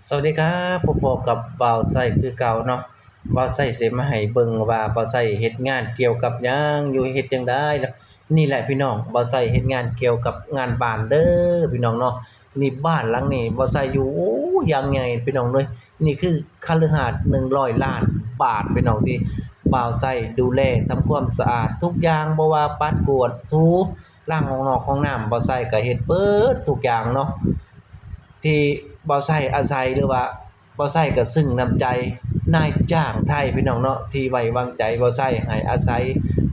สวัสดีครับ พบๆ กับบ่าวไส้คือเก่าเนาะ บ่าวไส้สิมาให้เบิ่งว่าบ่าวไส้เฮ็ดงานเกี่ยวกับหยัง อยู่เฮ็ดจั่งใด๋ นี่แหละพี่น้อง บ่าวไส้เฮ็ดงานเกี่ยวกับงานบ้านเด้อพี่น้องเนาะ นี่บ้านหลังนี้บ่าวไส้อยู่ โอ้ อย่างใหญ่พี่น้องเอ้ย นี่คือคฤหาสน์หนึ่งร้อยล้านบาทพี่น้อง ที่บ่าวไส้ดูแลทำความสะอาดทุกอย่าง บ่ว่าปัดกวาดถู ล้างห้องนอกห้องน้ำ บ่าวไส้ก็เฮ็ดเบิดทุกอย่างเนาะ ที่บ่าวไส้อาศัย หรือว่าบ่าวไส้ก็ซึ้งน้ำใจนายจ้างไทยพี่น้องเนาะ ที่ไว้วางใจบ่าวไส้ให้อาศัย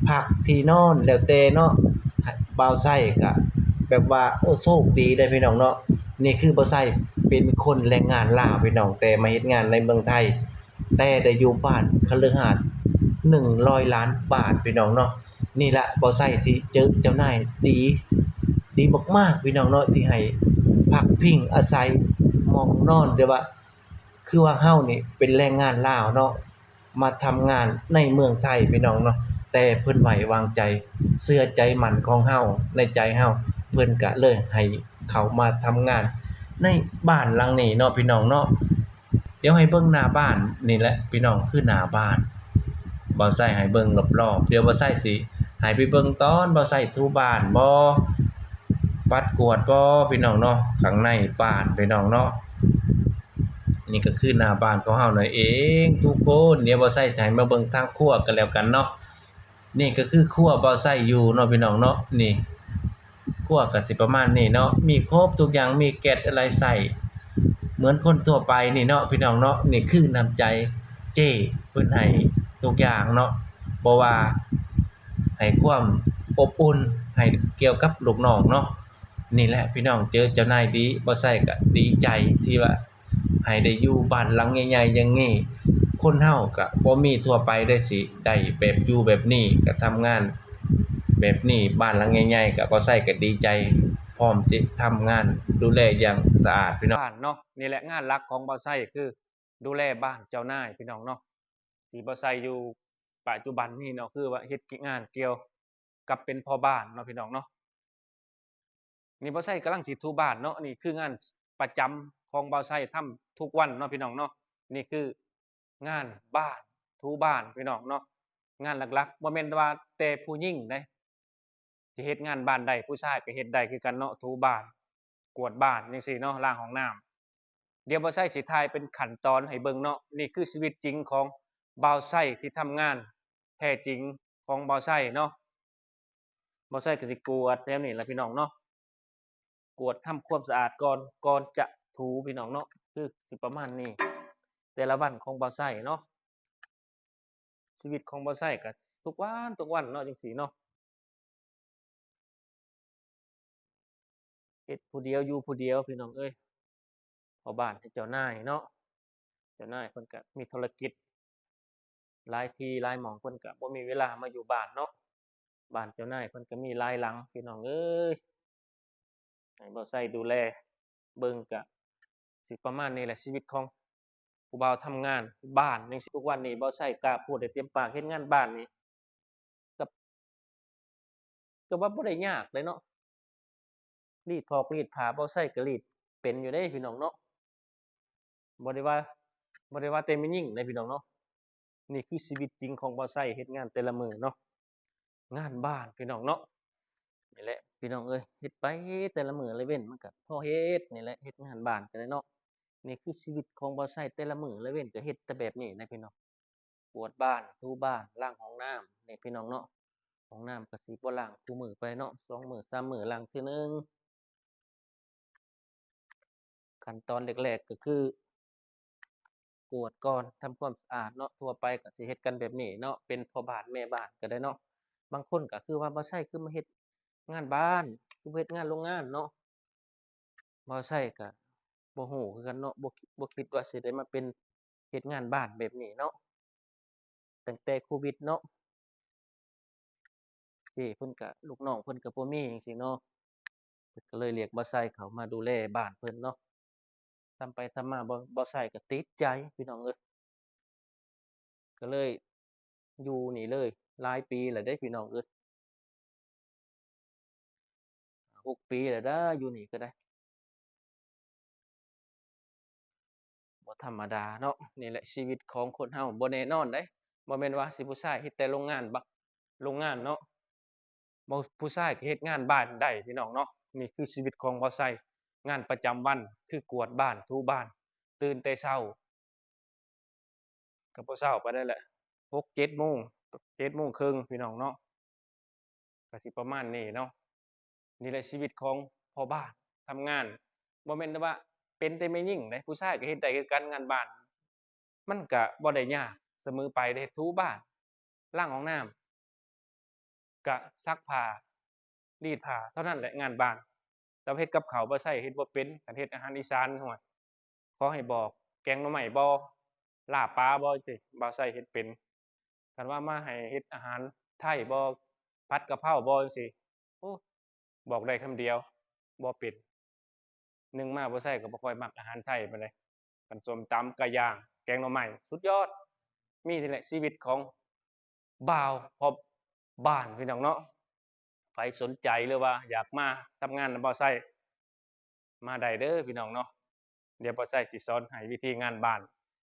พักที่นอน แล้วแต่เนาะ บ่าวไส้ก็แบบว่า โอ้ โชคดีเด้พี่น้องเนาะ นี่คือบ่าวไส้เป็นคนแรงงานลาวพี่น้อง แต่มาเฮ็ดงานในเมืองไทย แต่ได้อยู่บ้านคฤหาสน์หนึ่งร้อยล้านบาทพี่น้องเนาะ นี่ละบ่าวไส้ที่เจอเจ้านายดี ดีมากๆ พี่น้องเนาะ ที่ให้พักพิงอาศัยหม่องนอน แต่ว่าคือว่าเฮานี่เป็นแรงงานลาวเนาะ มาทำงานในเมืองไทยพี่น้องเนาะ แต่เพิ่นไว้วางใจ เชื่อใจมั่นของเฮา ในใจเฮา เพิ่นก็เลยให้เข้ามาทำงานในบ้านหลังนี้เนาะพี่น้องเนาะ เดี๋ยวให้เบิ่งหน้าบ้านนี่แหละพี่น้อง คือหน้าบ้าน บ่าวไส้ให้เบิ่งรอบๆ เดี๋ยวบ่าวไส้สิให้ไปเบิ่งตอนบ่าวไส้ถูบ้านบ่ ปัดกวาดบ่พี่น้องเนาะ ข้างในบ้านพี่น้องเนาะ นี่ก็คือหน้าบ้านของเฮานั่นเองทุกคน เดี๋ยวบ่าวไส้สิให้มาเบิ่งทางครัวกันแล้วกันเนาะ นี่ก็คือครัวบ่าวไส้อยู่เนาะพี่น้องเนาะ นี่ ครัวก็สิประมาณนี้เนาะ มีครบทุกอย่าง มีแก๊สอะไรใช้เหมือนคนทั่วไปนี่เนาะพี่น้องเนาะ นี่คือน้ำใจเจ้เพิ่นให้ทุกอย่างเนาะ บ่ว่าให้ความอบอุ่นให้เกี่ยวกับลูกน้องเนาะ นี่แหละพี่น้อง เจอเจ้านายดี บ่าวไส้ก็ดีใจที่ว่า ให้ได้อยู่บ้านหลังใหญ่ๆ อย่างนี้ คนเฮาก็บ่มีทั่วไปได้สิได้แบบอยู่แบบนี้ ก็ทำงานแบบนี้ บ้านหลังใหญ่ๆ ก็บ่าวไส้ก็ดีใจ พร้อมที่ทำงานดูแลอย่างสะอาดพี่น้อง บ้านเนาะ นี่แหละงานหลักของบ่าวไส้คือดูแลบ้านเจ้านายพี่น้องเนาะ ที่บ่าวไส้อยู่ปัจจุบันนี้เนาะ คือว่าเฮ็ดงานเกี่ยวกับเป็นพ่อบ้านเนาะพี่น้องเนาะ นี่บ่าวไส้กำลังสิถูบ้านเนาะ นี่คืองานประจำของบ่าวไส้ ทำทุกวันเนาะพี่น้องเนาะ นี่คืองานบ้าน ถูบ้านพี่น้องเนาะ งานหลักๆ บ่แม่นว่าแต่ผู้หญิงเด้ สิเฮ็ดงานบ้านได้ ผู้ชายก็เฮ็ดได้คือกันเนาะ ถูบ้าน กวาดบ้านจั่งซี้เนาะ ล้างห้องน้ำ เดี๋ยวบ่าวไส้สิถ่ายเป็นขั้นตอนให้เบิ่งเนาะ นี่คือชีวิตจริงของบ่าวไส้ที่ทำงานแท้จริงของบ่าวไส้เนาะ บ่าวไส้ก็สิกวาดแถวนี้ล่ะพี่น้องเนาะ กวาดทำความสะอาดก่อน ก่อนจะถูพี่น้องเนาะ คือสิประมาณนี้ แต่ละวันของบ่าวไส้เนาะ ชีวิตของบ่าวไส้ก็ทุกวัน ทุกวันเนาะ จั่งซี้เนาะ เฮ็ดผู้เดียว อยู่ผู้เดียวพี่น้องเอ้ย พ่อบ้านให้เจ้านายเนาะ เจ้านายเพิ่นก็มีธุรกิจหลายที่หลายหม่อง เพิ่นก็บ่มีเวลามาอยู่บ้านเนาะ บ้านเจ้านายเพิ่นก็มีหลายหลังพี่น้องเอ้ย ให้บ่าวไส้ดูแลเบิ่ง ก็สิประมาณนี้แหละ ชีวิตของผู้บ่าวทำงานบ้านจั่งซี้ ทุกวันนี้บ่าวไส้กล้าพูดได้เต็มปาก เฮ็ดงานบ้านนี่ ก็ ก็ว่าบ่ได้ยากเลยเนาะ รีดพอกรีดผ้าบ่าวไส้ก็รีดเป็นอยู่เด้พี่น้องเนาะ บ่ได้ว่า บ่ได้ว่าแต่แม่หญิงเด้พี่น้องเนาะ นี่คือชีวิตจริงของบ่าวไส้เฮ็ดงานแต่ละมื้อเนาะ งานบ้านพี่น้องเนาะ นี่แหละพี่น้องเอ้ย เฮ็ดไปแต่ละมื้อละเว้น มันก็พอเฮ็ดนี่แหละ เฮ็ดงานบ้านก็ได้เนาะ นี่คือชีวิตของบ่าวไส้แต่ละมื้อละเว้น ก็เฮ็ดแต่แบบนี้นะพี่น้อง กวาดบ้าน ถูบ้าน ล้างห้องน้ำ นี่พี่น้องเนาะ ห้องน้ำก็สิบ่ล้างคู่มื้อไปเนาะ สองมื้อ สาม มื้อล้างเทื่อหนึ่ง ขั้นตอนแรกๆ ก็คือกวาดก่อน ทำความสะอาดเนาะ ทั่วไปก็สิเฮ็ดกันแบบนี้เนาะ เป็นพ่อบ้านแม่บ้านก็ได้เนาะ บางคนก็คือว่า บ่าวไส้คือมาเฮ็ดงานบ้าน คือบ่เฮ็ดงานโรงงานเนาะ บ่าวไส้ก็บ่ฮู้คือกันเนาะ บ่ บ่คิดว่าสิได้มาเป็นเฮ็ดงานบ้านแบบนี้เนาะ ตั้งแต่โควิดเนาะ เจ้เพิ่นก็ ลูกน้องเพิ่นก็บ่มีจั่งซี้เนาะ เพิ่นก็เลยเรียกบ่าวไส้เข้ามาดูแลบ้านเพิ่นเนาะ ทำไปทำมาบ่ บ่าวไส้ก็ติดใจพี่น้องเอ้ย ก็เลยอยู่นี่เลย หลายปีแล้วเด้พี่น้องเอ้ย หกปีแล้วเด้อ อยู่นี่ก็ได้ ບໍ່ທຳມະດາເນາະ. ນີ້ແຫຼະຊີວິດຂອງຄົນເຮົາ ບໍ່ແນ່ນອນເດ້. ບໍ່ແມ່ນວ່າຊິຜູ້ຊາຍເຮັດແຕ່ໂລງງານ ໂລງງານເນາະ. ບໍ່ ຜູ້ຊາຍກໍເຮັດງານບ້ານໄດ້ພີ່ນ້ອງເນາະ. ນີ້ຄືຊີວິດຂອງບ່າວໄຊ ງານປະຈຳວັນຄືກວາດບ້ານ ຖູບ້ານ ຕື່ນແຕ່ເຊົ້າ ກໍບໍ່ເຊົ້າປານໃດແຫຼະ ຫົກເຈັດໂມງ ເຈັດໂມງເຄິ່ງພີ່ນ້ອງເນາະ. ກໍຊິປະມານນີ້ເນາະ. ນີ້ແຫຼະຊີວິດຂອງພໍ່ບ້ານທຳງານ ບໍ່ແມ່ນແຕ່ວ່າເປັນແຕ່ແມ່ຍິງເດ້ ຜູ້ຊາຍກໍເຮັດໄດ້ຄືກັນງານບ້ານ. ມັນກະບໍ່ໄດ້ຍາກສະເໝີໄປເດ້ ຖູບ້ານ ລ້າງຫ້ອງນ້ຳ ກະຊັກຜ້າ ລີດຜ້າ ເທົ່ານັ້ນແຫຼະງານບ້ານ. ແຕ່ວ່າເຮັດກັບເຂົ້າ ບ່າວໄຊເຮັດບໍ່ເປັນ. ຄັນເຮັດອາຫານອີສານ ໂອ້ຍ ຂໍໃຫ້ບອກ ແກງໜໍ່ໄມ້ບໍ່ ລາບປາບໍ່ ຈັ່ງຊີ້ ບ່າວໄຊເຮັດເປັນ. ຄັນວ່າມາໃຫ້ເຮັດອາຫານໄທບໍ່ ຜັດກະເພົາບໍ່ ຈັ່ງຊີ້ ໂອ້ ບອກໄດ້ຄຳດຽວ ບໍ່ເປັນ. ໜຶ່ງມາ ບ່າວໄຊກໍບໍ່ຄ່ອຍມັກອາຫານໄທປານໃດ. ຄັນສົ້ມຕຳ ໄກ່ຍ່າງ ແກງໜໍ່ໄມ້ ສຸດຍອດ. ມີນີ້ແຫຼະຊີວິດຂອງບ່າວພໍ່ບ້ານພີ່ນ້ອງເນາະ. ໃຜສົນໃຈ ຫຼືວ່າຢາກມາທຳງານນຳບ່າວໄຊ ມາໄດ້ເດີພີ່ນ້ອງເນາະ. ດຽວບ່າວໄຊຊິສອນໃຫ້ວິທີງານບ້ານ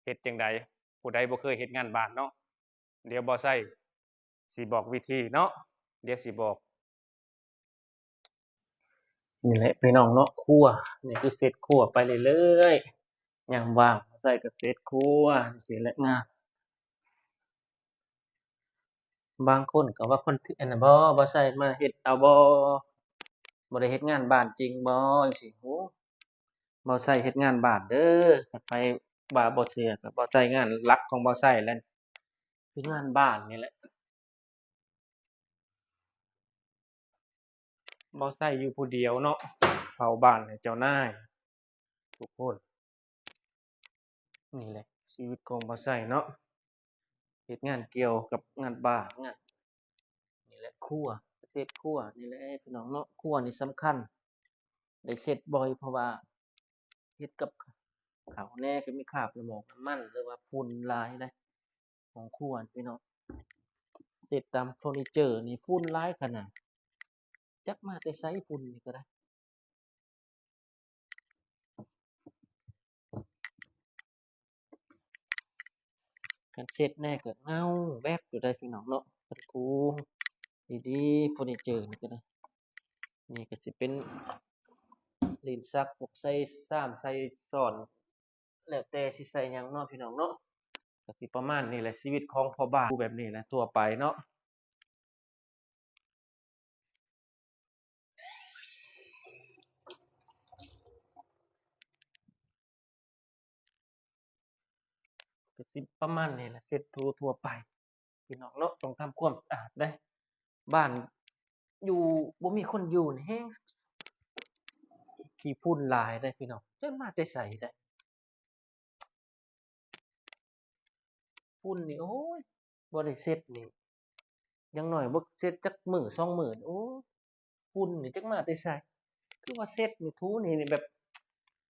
ເຮັດຈັ່ງໃດ ຜູ້ໃດບໍ່ເຄີຍເຮັດງານບ້ານເນາະ. ດຽວບ່າວໄຊຊິບອກວິທີເນາະ ດຽວຊິບອກ. ນີ້ແຫຼະພີ່ນ້ອງເນາະ ຄົວ ນີ້ຄືເຊັດຄົວໄປເລື້ອຍໆ ຍາມວ່າງບ່າວໄຊກໍເຊັດຄົວ ຈັ່ງຊີ້ແຫຼະງານ. ບາງຄົນກໍວ່າຄົນ ອັນນັ້ນບໍ່ ບ່າວໄຊມາເຮັດເອົາບໍ່ ບໍ່ໄດ້ເຮັດງານບ້ານຈິງບໍ່ ຈັ່ງຊີ້. ໂອ້ ບ່າວໄຊເຮັດງານບ້ານເດີ. ຄັນໃຜວ່າບໍ່ເຊື່ອກໍ ບ່າວໄຊ ງານຫຼັກຂອງບ່າວໄຊແຫຼະ ຄືງານບ້ານນີ້ແຫຼະ. ບ່າວໄຊຢູ່ຜູ້ດຽວເນາະ ເຝົ້າບ້ານໃຫ້ເຈົ້ານາຍທຸກຄົນ. ນີ້ແຫຼະຊີວິດຂອງບ່າວໄຊເນາະ ເຮັດງານກ່ຽວກັບງານບ້ານ ງານ ນີ້ແຫຼະຄົວ ເຊັດຄົວນີ້ແຫຼະພີ່ນ້ອງເນາະ. ຄົວນີ້ສຳຄັນ ໄດ້ເຊັດບ່ອຍ ເພາະວ່າເຮັດກັບເຂົ້າແດ່ ກໍມີຄາບນ້ຳໝອກນ້ຳມັນ ຫຼືວ່າຝຸ່ນຫຼາຍໃດ໋ ຂອງຄົວນີ້ພີ່ນ້ອງ. ເຊັດຕາມເຟີນີເຈີນີ້ຝຸ່ນຫຼາຍຂະໜາດ ຈັກມາແຕ່ໃສຝຸ່ນນີ້ກໍໄດ້. ຄັນເຊັດແດ່ກໍເງົາແວັບຢູ່ໄດ໋ພີ່ນ້ອງເນາະ. ຄັນຖູດີໆ ເຟີນີເຈີນີ້ກໍໄດ້. ນີ້ກໍຊິເປັນລີ້ນຊັກ ພວກໃສ່ຊາມ ໃສ່ຊ້ອນ ແລ້ວແຕ່ຊິໃສ່ຫຍັງເນາະພີ່ນ້ອງເນາະ. ກໍຊິປະມານນີ້ແຫຼະ ຊີວິດຂອງພໍ່ບ້ານແບບນີ້ແຫຼະ ທົ່ວໄປເນາະ. ກໍຊິປະມານນີ້ແຫຼະ ເຊັດທົ່ວໆໄປພີ່ນ້ອງເນາະ. ຕ້ອງທຳຄວາມສະອາດເດ້ ບ້ານຢູ່ ບໍ່ມີຄົນຢູ່ນີ້ແຮງຂີ້ຝຸ່ນຫຼາຍເດ້ພີ່ນ້ອງ ຈັກມາແຕ່ໃສເດ້. ຝຸ່ນນີ້ ໂອ້ຍ ບໍ່ໄດ້ເຊັດນີ້ ຢ່າງໜ້ອຍບໍ່ເຊັດຈັກມື້ສອງມື້ນີ້ ໂອ້ຍ ຝຸ່ນນີ້ຈັກມາແຕ່ໃສ. ຄືວ່າເຊັດນີ້ ຖູນີ້ ນີ້ແບບ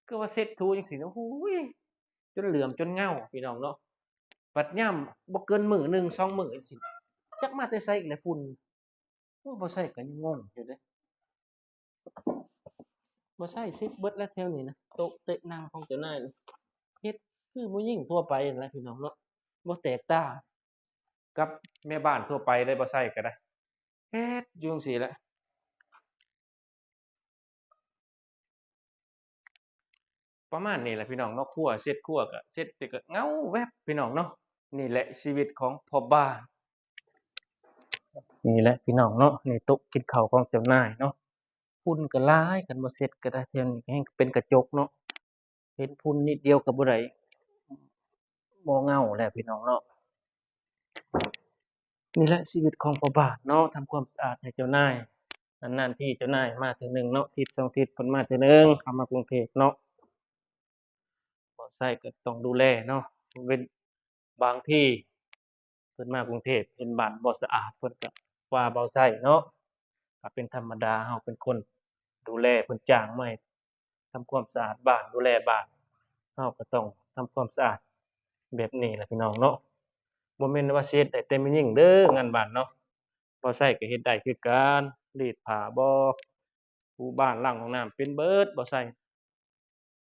ຄືວ່າເຊັດຖູຈັ່ງຊີ້ນະ ໂອ້ຍ ຈົນເຫຼື້ອມຈົນເຫງົາພີ່ນ້ອງເນາະ. ບັດຍາມບໍ່ເກີນມື້ໜຶ່ງສອງມື້ຈັ່ງຊີ້ ຈັກມາແຕ່ໃສອີກແຫຼະຝຸ່ນ. ໂອ້ ບ່າວໄຊກໍຍັງງົງຢູ່ເດ້ ບ່າວໄຊເຊັດເບິດແລ້ວແຖວນີ້ນະ ໂຕະເຕະນັ່ງຂອງເຈົ້ານາຍ ເຮັດຄືຜູ້ຍິງທົ່ວໄປຫັ້ນແຫຼະພີ່ນ້ອງເນາະ ບໍ່ແຕກຕ່າງກັບແມ່ບ້ານທົ່ວໄປເດ້. ບ່າວໄຊກໍໄດ້ເຮັດຢູ່ຈັ່ງຊີ້ແຫຼະ ປະມານນີ້ແຫຼະພີ່ນ້ອງເນາະ. ຄົວ ເຊັດຄົວກໍເຊັດແຕ່ກໍເງົາແວັບພີ່ນ້ອງເນາະ. ນີ້ແຫຼະຊີວິດຂອງພໍ່ບ້ານ. ນີ້ແຫຼະພີ່ນ້ອງເນາະ ນີ້ໂຕະກິນເຂົ້າຂອງເຈົ້ານາຍເນາະ. ຝຸ່ນກໍຫຼາຍ ຄັນບໍ່ເຊັດກໍໄດ້. ແຖວນີ້ແຮ່ງເປັນກະຈົກເນາະ ເຫັນຝຸ່ນນິດດຽວກໍບໍ່ໄດ້ ບໍ່ເງົາແລ້ວພີ່ນ້ອງເນາະ. ນີ້ແຫຼະຊີວິດຂອງພໍ່ບ້ານເນາະ ທຳຄວາມສະອາດໃຫ້ເຈົ້ານາຍ ນານໆທີເຈົ້ານາຍມາເທື່ອໜຶ່ງເນາະ ທິດສອງທິດເພິ່ນມາເທື່ອໜຶ່ງ ເຂົ້າມາກຸງເທບເນາະ. ບ່າວໄຊກໍຕ້ອງດູແລເນາະ ເວັ້ນ ບາງທີເພິ່ນມາກຸງເທບເຫັນບ້ານບໍ່ສະອາດ ເພິ່ນກໍວ່າບ່າວໄຊເນາະ. ກໍເປັນທຳມະດາ ເຮົາເປັນຄົນດູແລ ເພິ່ນຈ້າງມາໃຫ້ທຳຄວາມສະອາດບ້ານ ດູແລບ້ານ ເຮົາກໍຕ້ອງທຳຄວາມສະອາດແບບນີ້ແຫຼະພີ່ນ້ອງເນາະ. ບໍ່ແມ່ນວ່າຊິເຮັດໄດ້ແຕ່ແມ່ຍິງເດີງານບ້ານເນາະ ບ່າວໄຊກໍເຮັດໄດ້ຄືກັນ ລີດຜ້າບໍ່ ຖູບ້ານ ລ້າງຫ້ອງນ້ຳ ເປັນເບິດບ່າວໄຊ.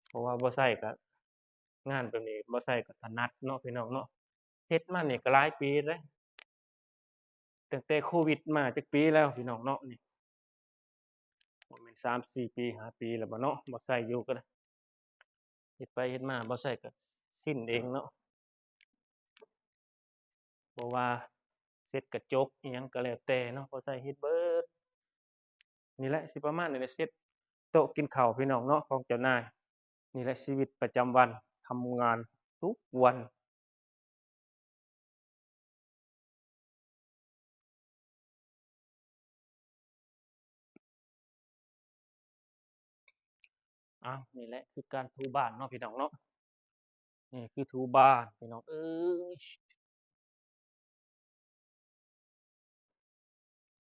ເພາະວ່າບ່າວໄຊກໍ ງານແບບນີ້ບ່າວໄຊກໍຖະໜັດເນາະ ພີ່ນ້ອງເນາະ. ເຮັດມານີ້ກໍຫຼາຍປີແລ້ວ ຕັ້ງແຕ່ໂຄວິດມາຈັກປີແລ້ວ ພີ່ນ້ອງເນາະ. ນີ້ບໍ່ແມ່ນສາມສີ່ປີ ຫ້າປີແລ້ວບໍ່ເນາະ ບ່າວໄຊຢູ່ກໍໄດ້ ເຮັດໄປເຮັດມາບ່າວໄຊກໍຊິນເອງເນາະ. ບໍ່ວ່າເຊັດກະຈົກອີ່ຫຍັງກໍແລ້ວແຕ່ເນາະ ບ່າວໄຊເຮັດເບິດ. ນີ້ແຫຼະ ຊິປະມານນີ້ແຫຼະ ເຊັດໂຕະກິນເຂົ້າ ພີ່ນ້ອງເນາະ ຂອງເຈົ້ານາຍ. ນີ້ແຫຼະຊີວິດປະຈຳວັນ ທຳງານທຸກວັນ. ອ້າວ ນີ້ແຫຼະຄືການຖູບ້ານເນາະ ພີ່ນ້ອງເນາະ. ນີ້ຄືຖູບ້ານ ພີ່ນ້ອງເອີຍ.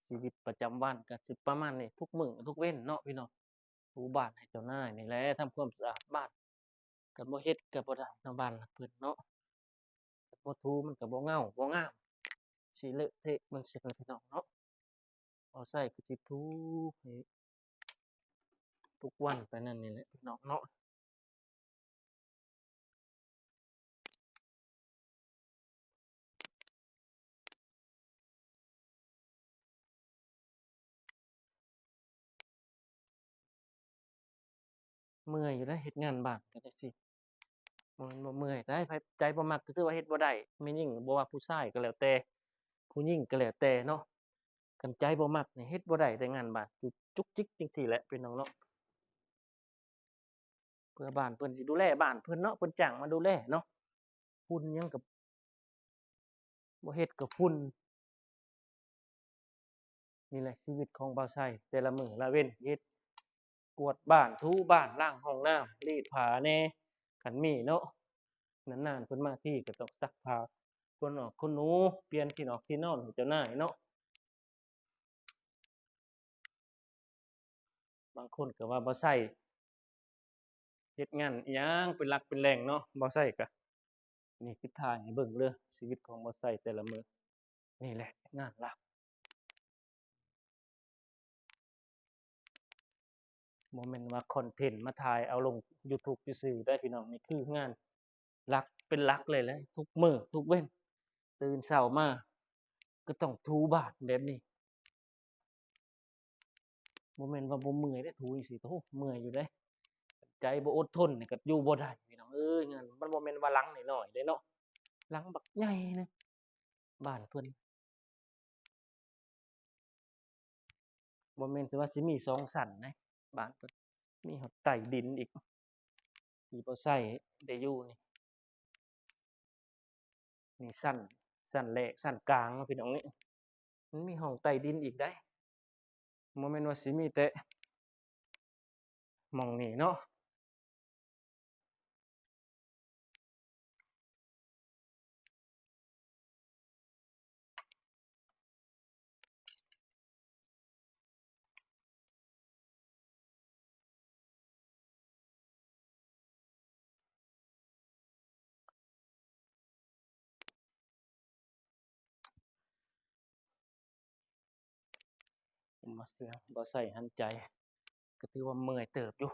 ຊີວິດປະຈຳວັນກໍຊິປະມານນີ້ ທຸກມື້ທຸກເວັນເນາະ ພີ່ນ້ອງ. ຖູບ້ານໃຫ້ເຈົ້ານາຍນີ້ແຫຼະ ທຳຄວາມສະອາດບ້ານ. ຄັນບໍ່ເຮັດກໍບໍ່ໄດ້ເນາະ ບ້ານຫຼັງເພິ່ນເນາະ. ບໍ່ຖູມັນກໍບໍ່ເງົາ ບໍ່ງາມ ຊິເລະເທະເບິ່ງຊິເນາະ ພີ່ນ້ອງເນາະ. ເອົາໃສ່ກໍຊິຖູໃຫ້ທຸກວັນໄປນັ້ນນີ້ແຫຼະ ພີ່ນ້ອງເນາະ. ເມື່ອຍຢູ່ເດ້ ເຮັດງານບ້ານກໍຈັ່ງຊີ້ ບໍ່ແມ່ນບໍ່ເມື່ອຍໄດ໋. ໃຜໃຈບໍ່ມັກກໍຄືວ່າເຮັດບໍ່ໄດ້. ແມ່ຍິງບໍ່ວ່າຜູ້ຊາຍກໍແລ້ວແຕ່ ຜູ້ຍິງກໍແລ້ວແຕ່ເນາະ ຄັນໃຈບໍ່ມັກນີ້ເຮັດບໍ່ໄດ້ເດ້ ງານບ້ານຈຸກຈິກຈັ່ງຊີ້ແຫຼະ ພີ່ນ້ອງເນາະ. ເພື່ອບ້ານເພິ່ນຊິດູແລບ້ານເພິ່ນເນາະ ເພິ່ນຈ້າງມາດູແລເນາະ. ຝຸ່ນຫຍັງກໍບໍ່ເຮັດກໍຝຸ່ນ. ນີ້ແຫຼະຊີວິດຂອງບ່າວໄຊ ແຕ່ລະມື້ລະເວັນ ເຮັດກວາດບ້ານ ຖູບ້ານ ລ້າງຫ້ອງນ້ຳ ລີດຜ້າແດ່ ຄັນມີເນາະ. ນານໆເພິ່ນມາທີກໍຕ້ອງຊັກຜ້າ ຂົນອອກຂົນໜູ ປ່ຽນທີ່ນອກທີ່ນອນໃຫ້ເຈົ້ານາຍເນາະ. ບາງຄົນກໍວ່າບໍ່ໃຊ້ ເຮັດງານອີ່ຫຍັງເປັນຫຼັກເປັນແຫຼ່ງເນາະ ບໍ່ໃຊ້ກະ ນີ້ຄືຖ່າຍໃຫ້ເບິ່ງເດີ ຊີວິດຂອງບໍ່ໃຊ້ແຕ່ລະມື້. ນີ້ແຫຼະງານຫຼັກ ບໍ່ແມ່ນວ່າຄອນເທັນມາຖ່າຍເອົາລົງຢູທູບຊື່ໆເດີພີ່ນ້ອງ. ນີ້ຄືງານຫຼັກ ເປັນຫຼັກເລີຍແຫຼະ ທຸກມື້ທຸກເວັນ ຕື່ນເຊົ້າມາກໍຕ້ອງຖູບ້ານແບບນີ້. ບໍ່ແມ່ນວ່າບໍ່ເມື່ອຍເດ້ ຖູຈັ່ງຊີ້ ໂອ້ ເມື່ອຍຢູ່ເດ້. ໃຈບໍ່ອົດທົນນີ້ກໍຢູ່ບໍ່ໄດ້ພີ່ນ້ອງເອີຍ. ງານມັນບໍ່ແມ່ນວ່າຫຼັງນ້ອຍໆເດ້ເນາະ ຫຼັງບັກໃຫຍ່ໜຶ່ງ ບ້ານເພິ່ນ ບໍ່ແມ່ນແຕ່ວ່າຊິມີສອງຊັ້ນເດ້ ບ້ານເພິ່ນ ມີຮອດໃຕ້ດິນອີກ ທີ່ບໍ່ໃຊ້ໄດ້ຢູ່ນີ້. ນີ້ຊັ້ນ ຊັ້ນແລກ ຊັ້ນກາງເນາະພີ່ນ້ອງ. ນີ້ມັນມີຫ້ອງໃຕ້ດິນອີກໄດ໋ ບໍ່ແມ່ນວ່າຊິມີແຕ່ໝ່ອງນີ້ເນາະ. ເຫັນບໍ່ ເສື້ອບໍ່ໃສ່ຫັນໃຈ ກໍຖືວ່າເມື່ອຍເຕີບຢູ່.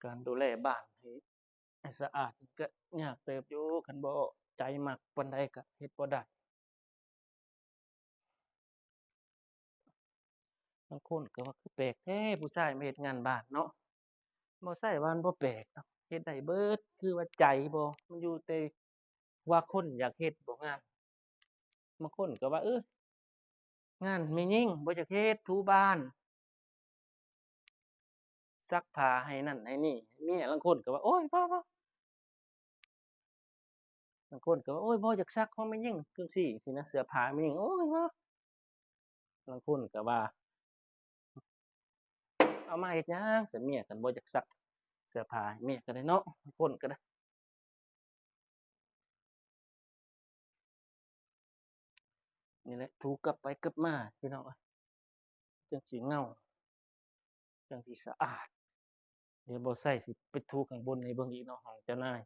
ການດູແລບ້ານໃຫ້ ໃຫ້ສະອາດນີ້ກະຍາກເຕີບຢູ່ ຄັນບໍ່ໃຈມັກປານໃດກະເຮັດບໍ່ໄດ້. ບາງຄົນກໍວ່າຄືແປກແທ້ ຜູ້ຊາຍມາເຮັດງານບ້ານເນາະ. ບໍ່ໃຊ່ວ່າມັນບໍ່ແປກດອກ ເຮັດໄດ້ເບິດ ຄືວ່າໃຈບໍ່ ມັນຢູ່ແຕ່ວ່າຄົນຢາກເຮັດບໍ່ງານ. ບາງຄົນກໍວ່າ ເອີ ງານແມ່ຍິງບໍ່ຢາກເຮັດ ຖູບ້ານ ຊັກຜ້າໃຫ້ນັ້ນໃຫ້ນີ້ໃຫ້ເມຍ. ລາງຄົນກໍວ່າ ໂອ້ຍ ບໍ່ ບໍ່ ລາງຄົນກໍວ່າ ໂອ້ຍ ບໍ່ຢາກຊັກຂອງແມ່ຍິງ ຈັ່ງຊີ້ ຊີ້ນະ ເສື້ອຜ້າແມ່ຍິງ ໂອ້ຍ ບໍ່. ລາງຄົນກໍວ່າ ເອົາມາເຮັດຫຍັງຊັ້ນເມຍ ຄັນບໍ່ຢາກຊັກເສື້ອຜ້າໃຫ້ເມຍກໍໄດ້ເນາະ ລາງຄົນກໍໄດ້. ນີ້ແຫຼະ ຖູກັບໄປກັບມາພີ່ນ້ອງເອີຍ ຈັ່ງຊິເງົາ ຈັ່ງຊິສະອາດ. ດຽວບໍ່ໃສ່ຊິໄປຖູຂ້າງບົນໃຫ້ເບິ່ງອີກເນາະ ຫ້ອງເຈົ້ານາຍ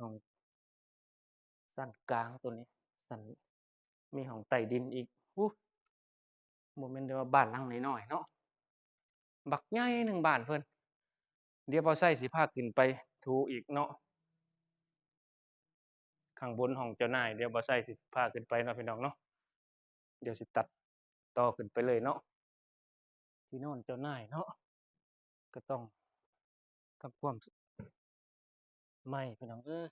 ຫ້ອງ ຊັ້ນກາງໂຕນີ້ ຊັ້ນ ມີຫ້ອງໃຕ້ດິນອີກ. ໂອ້ ບໍ່ແມ່ນແຕ່ວ່າບ້ານຫຼັງນ້ອຍໆເນາະ ບັກໃຫຍ່ໜຶ່ງບ້ານເພິ່ນ. ດຽວບ່າວໄຊຊິພາຂຶ້ນໄປຖູອີກເນາະ ຂ້າງບົນຫ້ອງເຈົ້ານາຍ. ດຽວບ່າວໄຊຊິພາຂຶ້ນໄປເນາະ ພີ່ນ້ອງເນາະ. ດຽວຊິຕັດຕໍ່ຂຶ້ນໄປເລີຍເນາະ. ທີ່ນອນເຈົ້ານາຍເນາະ ກໍຕ້ອງທຳຄວາມ ໃໝ່ ພີ່ນ້ອງເອີຍ.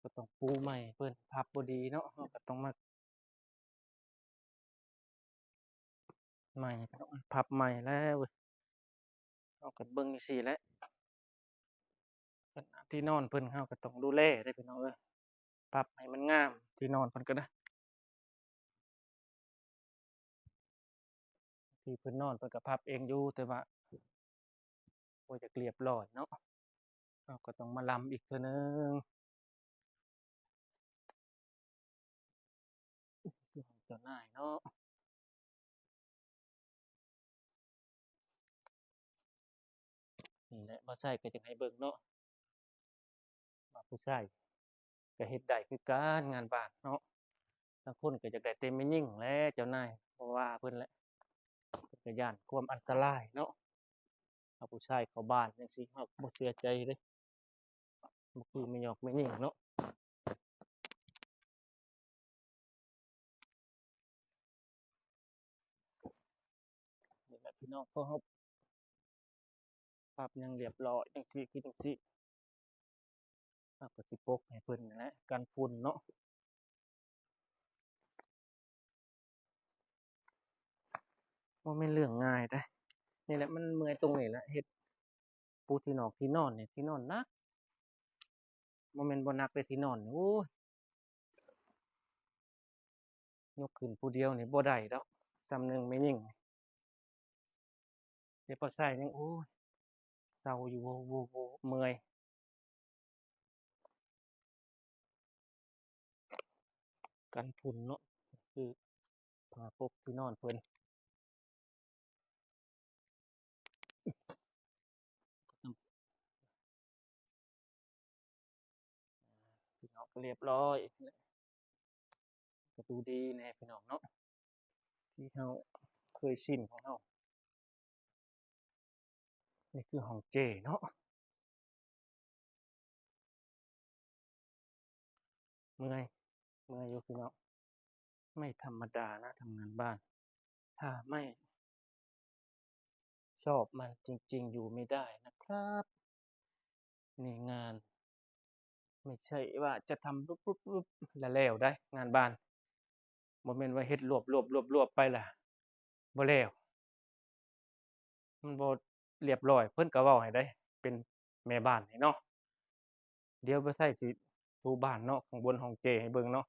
ກໍຕ້ອງປູໃໝ່ ເພິ່ນພັບບໍ່ດີເນາະ ເຮົາກໍຕ້ອງມາໃໝ່ ພີ່ນ້ອງເອີຍ. ພັບໃໝ່ແລ້ວເວີຍ ເຮົາກໍເບິ່ງຈັ່ງຊີ້ແຫຼະ. ທີ່ນອນເພິ່ນເຮົາກໍຕ້ອງດູແລເດ້ ພີ່ນ້ອງເອີຍ. ປັບໃຫ້ມັນງາມ ທີ່ນອນເພິ່ນກໍໄດ້ ທີ່ເພິ່ນນອນເພິ່ນກໍປັບເອງຢູ່ ແຕ່ວ່າບໍ່ຢາກລຽບລ້ອຍເນາະ ເຮົາກໍຕ້ອງມາລຳອີກເທື່ອໜຶ່ງ. ເຈົ້ານາຍເນາະ ນີ້ແຫຼະ ບ່າວໄຊກໍຢາກໃຫ້ເບິ່ງເນາະ ວ່າຜູ້ຊາຍກໍເຮັດໄດ້ຄືກັນງານບ້ານເນາະ. ບາງຄົນກໍຢາກໄດ້ແຕ່ແມ່ຍິງແຫຼະ ເຈົ້ານາຍບໍ່ວ່າເພິ່ນແຫຼະ ເພິ່ນກໍຢ້ານຄວາມອັນຕະລາຍເນາະ. ເອົາຜູ້ຊາຍເຂົ້າບ້ານຈັ່ງຊີ້ ເຮົາກໍບໍ່ເຊື່ອໃຈເດ້ ບໍ່ຄືແມ່ຍອກແມ່ຍິງເນາະ. ນີ້ແຫຼະພີ່ນ້ອງ ພໍເຮົາປັບຫຍັງລຽບລ້ອຍຈັ່ງຊີ້ ຄືຈັ່ງຊີ້ ເຮົາກໍຊິປົກໃຫ້ເພິ່ນນັ້ນແຫຼະ ກັນຝຸ່ນເນາະ. ບໍ່ແມ່ນເລື່ອງງ່າຍເດ້ ນີ້ແຫຼະ ມັນເມື່ອຍຕົງນີ້ແຫຼະ ເຮັດປູທີ່ນອກທີ່ນອນນີ້ ທີ່ນອນໜັກ ບໍ່ແມ່ນບໍ່ໜັກເດ້ ທີ່ນອນນີ້ ໂອ້ຍ ຍົກຂຶ້ນຜູ້ດຽວນີ້ບໍ່ໄດ້ດອກ ສ່ຳໜຶ່ງແມ່ຍິງ. ເຮັດພາກຊ້າຍຍັງ ໂອ້ຍ ເຊົາຢູ່ ໂອ້ ໂອ້ ໂອ້ ເມື່ອຍ ກັນຝຸ່ນເນາະ ຄືຜ້າປົກທີ່ນອນເພິ່ນ ພີ່ນ້ອງ ກໍລຽບລ້ອຍ ປະຕູດີແດ່ພີ່ນ້ອງເນາະ ທີ່ເຮົາເຄີຍຊິນຂອງເຮົາ. ນີ້ຄືຫ້ອງເຈເນາະ ເມື່ອຍ ເມື່ອຍຢູ່ພີ່ນ້ອງ ໄມ່ທຳມະດານະ ທຳງານບ້ານ ຖ້າໄມ່ຊອບມັນຈິງໆ ຢູ່ໄມ່ໄດ້ນະຄັບ. ນີ້ງານ ໄມ່ໃຊ່ວ່າຈະທຳ ແລ້ວແລ້ວໄດ໋ ງານບ້ານ ບໍ່ແມ່ນວ່າເຮັດລວບໆໆໆໄປລະບໍ່ແລ້ວ ມັນບໍ່ລຽບລ້ອຍ ເພິ່ນກໍເວົ້າໃຫ້ໄດ໋ ເປັນແມ່ບ້ານນີ້ເນາະ. ດຽວບໍ່ໃຊ້ຊິຖູບ້ານເນາະ ຂ້າງບົນຫ້ອງເຈໃຫ້ເບິ່ງເນາະ.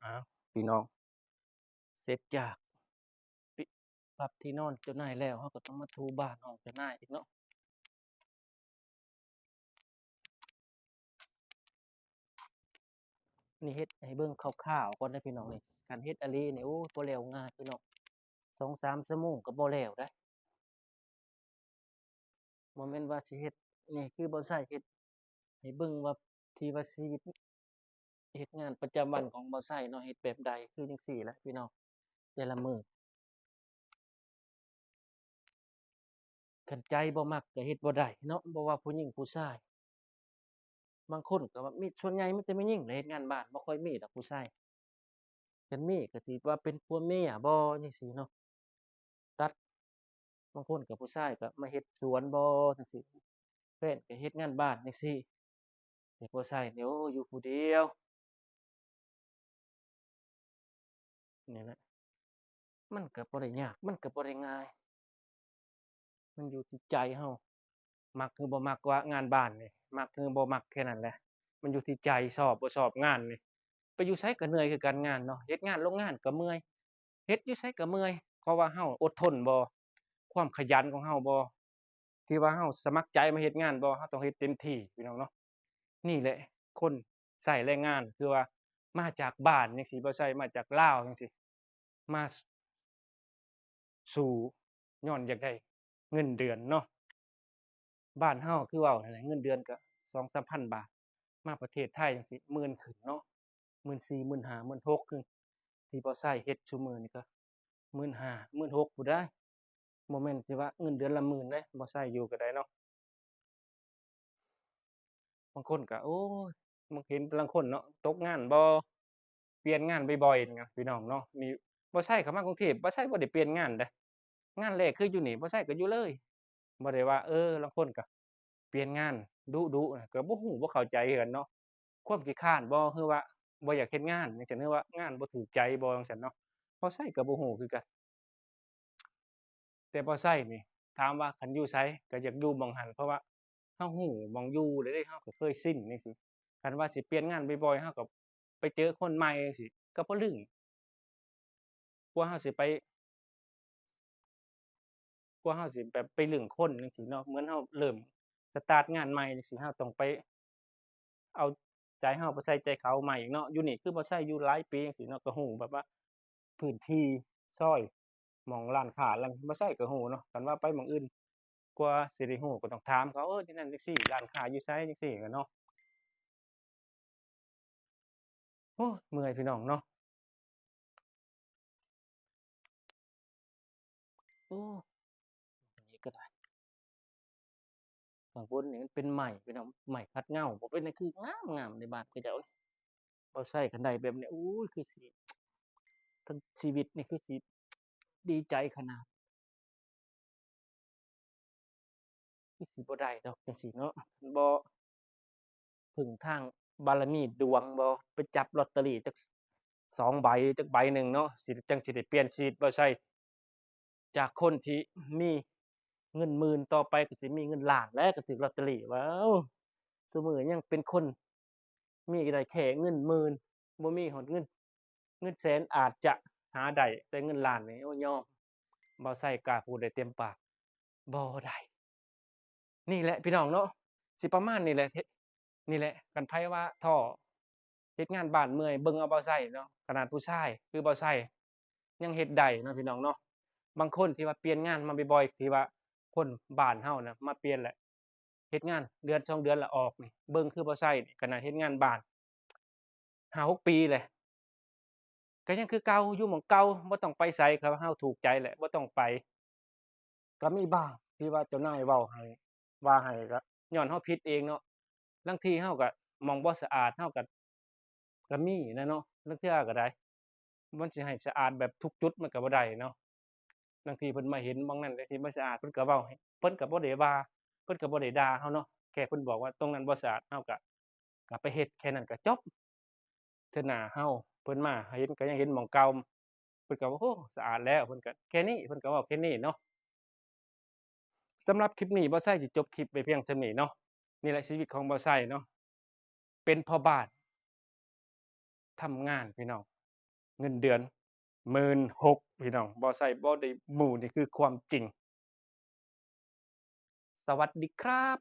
ອ້າວ ພີ່ນ້ອງ ເສັດຈາກປິ ປັບທີ່ນອນເຈົ້ານາຍແລ້ວ ເຮົາກໍຕ້ອງມາຖູບ້ານຫ້ອງເຈົ້ານາຍອີກເນາະ. ນີ້ເຮັດໃຫ້ເບິ່ງຄ່າວໆກ່ອນເດີພີ່ນ້ອງ ນີ້ ຄັນເຮັດອີ່ຫຼີນີ້ ໂອ້ຍ ບໍ່ແລ້ວງ່າຍພີ່ນ້ອງ ສອງສາມຊົ່ວໂມງກໍບໍ່ແລ້ວໄດ໋. ບໍ່ແມ່ນວ່າຊິເຮັດ ນີ້ຄືບໍ່ໃຊ້ເຮັດໃຫ້ເບິ່ງວ່າ ທີ່ວ່າຊີວິດເຮັດງານປະຈຳວັນຂອງບໍ່ໃຊ້ເນາະ ເຮັດແບບໃດ ຄືຈັ່ງຊີ້ແຫຼະພີ່ນ້ອງ ແຕ່ລະມື້ ຄັນໃຈບໍ່ມັກກໍເຮັດບໍ່ໄດ້ເນາະ ບໍ່ວ່າຜູ້ຍິງຜູ້ຊາຍ. ບາງຄົນກໍວ່າມີ ສ່ວນໃຫຍ່ມີແຕ່ແມ່ຍິງແຫຼະເຮັດງານບ້ານ ບໍ່ຄ່ອຍມີດອກຜູ້ຊາຍ ຄັນມີກໍຊິວ່າເປັນຜົວເມຍບໍ ຈັ່ງຊີ້ເນາະ ຕັດ ບາງຄົນກໍຜູ້ຊາຍກໍມາເຮັດສວນບໍ ຈັ່ງຊີ້ ແຟນກໍເຮັດງານບ້ານ ຈັ່ງຊີ້ ແຕ່ຜູ້ຊາຍນີ້ ໂອ້ ຢູ່ຜູ້ດຽວ ນີ້ແຫຼະ ມັນກໍບໍ່ໄດ້ຍາກ ມັນກໍບໍ່ໄດ້ງ່າຍ ມັນຢູ່ທີ່ໃຈເຮົາ ມັກຫຼືບໍ່ມັກ ວ່າງານບ້ານນີ້ ມັກຫຼືບໍ່ມັກ ແຄ່ນັ້ນແຫຼະ ມັນຢູ່ທີ່ໃຈ ຊອບບໍ່ຊອບງານນີ້ ໄປຢູ່ໃສກໍເມື່ອຍຄືກັນ ງານເນາະ ເຮັດງານໂລງງານກໍເມື່ອຍ ເຮັດຢູ່ໃສກໍເມື່ອຍ ເພາະວ່າເຮົາອົດທົນບໍ ຄວາມຂະຫຍັນຂອງເຮົາບໍ ທີ່ວ່າເຮົາສະໝັກໃຈມາເຮັດງານບໍ ເຮົາຕ້ອງເຮັດເຕັມທີ່ ພີ່ນ້ອງເນາະ. ນີ້ແຫຼະ ຄົນໃຊ້ແຮງງານ ຄືວ່າມາຈາກບ້ານຈັ່ງຊີ້ ບໍ່ໃຊ້ ມາຈາກລາວຈັ່ງຊີ້ ມາ ສູ້ ຍ້ອນຢາກໄດ້ ເງິນເດືອນເນາະ. ບ້ານເຮົາຄືເວົ້າຫັ້ນແຫຼະ ເງິນເດືອນກໍສອງສາມພັນບາດ ມາປະເທດໄທຈັ່ງຊີ້ ໝື່ນຂຶ້ນເນາະ ໝື່ນສີ່ ໝື່ນຫ້າ ໝື່ນຫົກ ຄືທີ່ບໍ່ໃຊ້ເຮັດຊຸມື້ນີ້ກໍໝື່ນຫ້າ ໝື່ນຫົກພຸ້ນໃດ໋. ບໍ່ແມ່ນຊິວ່າເງິນເດືອນລະໝື່ນເດ້ ບໍ່ໃຊ້ຢູ່ກໍໄດ້ເນາະ. ບາງຄົນກໍ ໂອ້ຍ ບາງ ເຫັນລາງຄົນເນາະ ຕົກງານບໍ່ ປ່ຽນງານບໍ່ອຍໆ ນີ້ນະ ພີ່ນ້ອງເນາະ. ນີ້ບໍ່ໃຊ້ເຂົ້າມາກຸງເທບ ບໍ່ໃຊ້ບໍ່ໄດ້ປ່ຽນງານເດ້ ງານແລກຄືຢູ່ນີ້ ບໍ່ໃຊ້ກໍຢູ່ເລີຍ ບໍ່ໄດ້ວ່າ ເອີ ລາງຄົນກໍປ່ຽນງານດຸໆ ນະ ກໍບໍ່ຮູ້ ບໍ່ເຂົ້າໃຈຄືກັນເນາະ. ຄວາມຂີ້ຄ້ານບໍ່ ຫຼືວ່າບໍ່ຢາກເຮັດງານຈັ່ງຊັ້ນ ຫຼືວ່າງານບໍ່ຖືກໃຈບໍ່ ຈັ່ງຊັ້ນເນາະ. ບໍ່ໃຊ້ກໍບໍ່ຮູ້ຄືກັນ ແຕ່ບໍ່ໃຊ້ນີ້ ຖາມວ່າຄັນຢູ່ໃສກໍຢາກຢູ່ໝ່ອງຫັ້ນ ເພາະວ່າເຮົາຮູ້ໝ່ອງຢູ່ແລ້ວເດ້ ເຮົາກໍເຄີຍຊິນຈັ່ງຊີ້. ຄັນວ່າຊິປ່ຽນງານບໍ່ອຍໆ ເຮົາກໍໄປເຈີຄົນໃໝ່ຈັ່ງຊີ້ ກໍບໍ່ລຶ້ງ ກວ່າເຮົາຊິໄປ ກວ່າເຮົາຊິແບບໄປລຶ້ງຄົນຈັ່ງຊີ້ເນາະ ເໝືອນເຮົາເລີ່ມສະຕາດງານໃໝ່ຈັ່ງຊີ້ ເຮົາຕ້ອງໄປເອົາໃຈເຮົາໄປໃສ່ໃຈເຂົາໃໝ່ອີກເນາະ. ຢູ່ນີ້ຄືບໍ່ໃຊ້ຢູ່ຫຼາຍປີຈັ່ງຊີ້ເນາະ ກໍຮູ້ແບບວ່າພື້ນທີ່ຊອຍ ໝ່ອງຮ້ານຄ້າ ຮ້ານ ບໍ່ໃຊ້ກໍຮູ້ເນາະ. ຄັນວ່າໄປໝ່ອງອື່ນ ກວ່າຊິໄດ້ຮູ້ກໍຕ້ອງຖາມເຂົາ ເອີ ຈັ່ງນັ້ນຈັ່ງຊີ້ ຮ້ານຄ້າຢູ່ໃສ ຈັ່ງຊີ້ເນາະ. ໂອ້ຍ ເມື່ອຍພີ່ນ້ອງເນາະ. ໂອ້ ນີ້ກໍໄດ້ ຂ້າງບົນນີ້ມັນເປັນໄມ້ພີ່ນ້ອງ ໄມ້ຂັດເງົາ ບໍ່ເປັນຫຍັງ ຄືງາມໆ ໃນບ້ານເຂົາເຈົ້າ. ບໍ່ໃຊ້ຄັນໄດ້ແບບນີ້ ໂອ້ຍ ຄືຊິ ທັງຊີວິດນີ້ຄືຊິດີໃຈຂະໜາດ ຄືຊິບໍ່ໄດ້ດອກຈັ່ງຊີ້ເນາະ. ບໍ່ເພິ່ງທາງບາລະມີດວງບໍ່ ໄປຈັບລອດເຕີຣີຈັກສອງໃບ ຈັກໃບໜຶ່ງເນາະ ຊິ ຈັ່ງຊິໄດ້ປ່ຽນຊີວິດບໍ່ໃຊ້ ຈາກຄົນທີ່ມີເງິນໝື່ນ ຕໍ່ໄປກໍຊິມີເງິນລ້ານ ແລະກໍຖືກລອດເຕີຣີ. ວ້າວ ຊຸມື້ຍັງເປັນຄົນມີໄດ້ແຄ່ເງິນໝື່ນ ບໍ່ມີຮອດເງິນ ເງິນແສນອາດຈະຫາໄດ້ ແຕ່ເງິນລ້ານນີ້ ໂອ້ຍ ຍອມ ບໍ່ໃຊ້ກ້າພູດໄດ້ເຕັມປາກ ບໍ່ໄດ້. ນີ້ແຫຼະພີ່ນ້ອງເນາະ ຊິປະມານນີ້ແຫຼະ ເຮັດ ນີ້ແຫຼະ ຄັນໃຜວ່າທໍ້ ເຮັດງານບ້ານເມື່ອຍ ເບິ່ງເອົາບໍ່ໃຊ້ເນາະ. ຂະໜາດຜູ້ຊາຍຄືບໍ່ໃຊ້ຍັງເຮັດໄດ້ເນາະ ພີ່ນ້ອງເນາະ. ບາງຄົນທີ່ວ່າປ່ຽນງານມາບ່ອຍໆ ທີ່ວ່າຄົນບ້ານເຮົານະມາປ່ຽນແຫຼະ ເຮັດງານເດືອນສອງເດືອນລະອອກນີ້ ເບິ່ງຄືບໍ່ໃຊ້ນີ້ ຂະໜາດເຮັດງານບ້ານຫ້າຫົກປີແຫຼະ ກໍຍັງຄືເກົ່າ ຢູ່ໝ່ອງເກົ່າ ບໍ່ຕ້ອງໄປໃສ ຄັນວ່າເຮົາຖືກໃຈແຫຼະ ບໍ່ຕ້ອງໄປ. ກໍມີບາງທີ່ວ່າເຈົ້ານາຍເວົ້າໃຫ້ ວ່າໃຫ້ ກໍຍ້ອນເຮົາຜິດເອງເນາະ. ລາງທີເຮົາກໍ ໝ່ອງບໍ່ສະອາດ ເຮົາກໍ ກໍມີນະເນາະ ລາງເທື່ອກໍໄດ້ ມັນຊິໃຫ້ສະອາດແບບທຸກຈຸດມັນກໍບໍ່ໄດ້ເນາະ. ລາງທີເພິ່ນມາເຫັນໝ່ອງນັ້ນ ລາງທີບໍ່ສະອາດ ເພິ່ນກໍເວົ້າໃຫ້ ເພິ່ນກໍບໍ່ໄດ້ວ່າ ເພິ່ນກໍບໍ່ໄດ້ດ່າເຮົາເນາະ ແຄ່ເພິ່ນບອກວ່າຕົງນັ້ນບໍ່ສະອາດ ເຮົາກໍ ກໍໄປເຮັດແຄ່ນັ້ນກໍຈົບ. ເທື່ອໜ້າເຮົາ ເພິ່ນມາເຫັນກໍຍັງເຫັນໝ່ອງເກົ່າ ເພິ່ນກໍວ່າ ໂອ້ ສະອາດແລ້ວ ເພິ່ນກໍແຄ່ນີ້ ເພິ່ນກໍເວົ້າແຄ່ນີ້ເນາະ. ສຳລັບຄລິບນີ້ ບ່າວໄຊຊິຈົບຄລິບໄວ້ພຽງສ່ຳນີ້ເນາະ. ນີ້ແຫຼະຊີວິດຂອງບ່າວໄຊເນາະ ເປັນພໍ່ບ້ານ ທຳງານພີ່ນ້ອງ ເງິນເດືອນໝື່ນຫົກ ພີ່ນ້ອງ ບ່າວໄຊບໍ່ໄດ້ໝູ່ ນີ້ຄືຄວາມຈິງ. ສະຫວັດດີຄັບ.